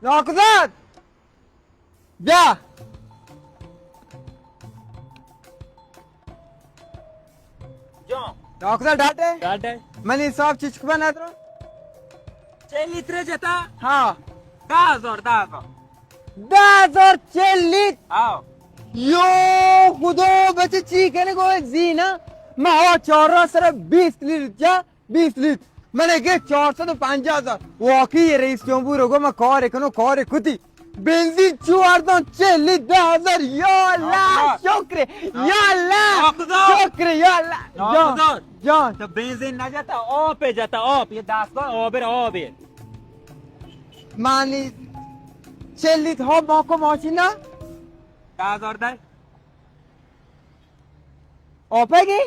ناکزاد! بیا! جان۔ ناکزاد ڈاٹے؟ ڈاٹے۔ منی حساب چچک بنا درو؟ چل لیتر جتا؟ ہاں۔ دہ ہزار، دہ ہزار۔ دہ ہزار چل لیتر؟ ہاں۔ یو خدا، بچے چی کنے گو زینا؟ ما ہوا چار را سر بیست لیتر جا، بیست لیتر۔ من گے چار سد و پنجاہ ہزار۔ واقعی رئیس جمہور گو ما کار کنو، کار کتی۔ بنزین چو اردان چل لیتر دہ ہزار۔ یا اللہ، اللہ۔ شکر۔ یا اللہ۔ ناکزاد۔ شکر، یا اللہ۔ جان، ناکزاد۔ جان۔ تو بنزین نہ جتا، آپ جتا، آپ۔ یہ دستگاہ آبر آبر۔ مانی چل لیتر ہو ماکو ماشین نا؟ دہ ہزار دے۔ آپے گی؟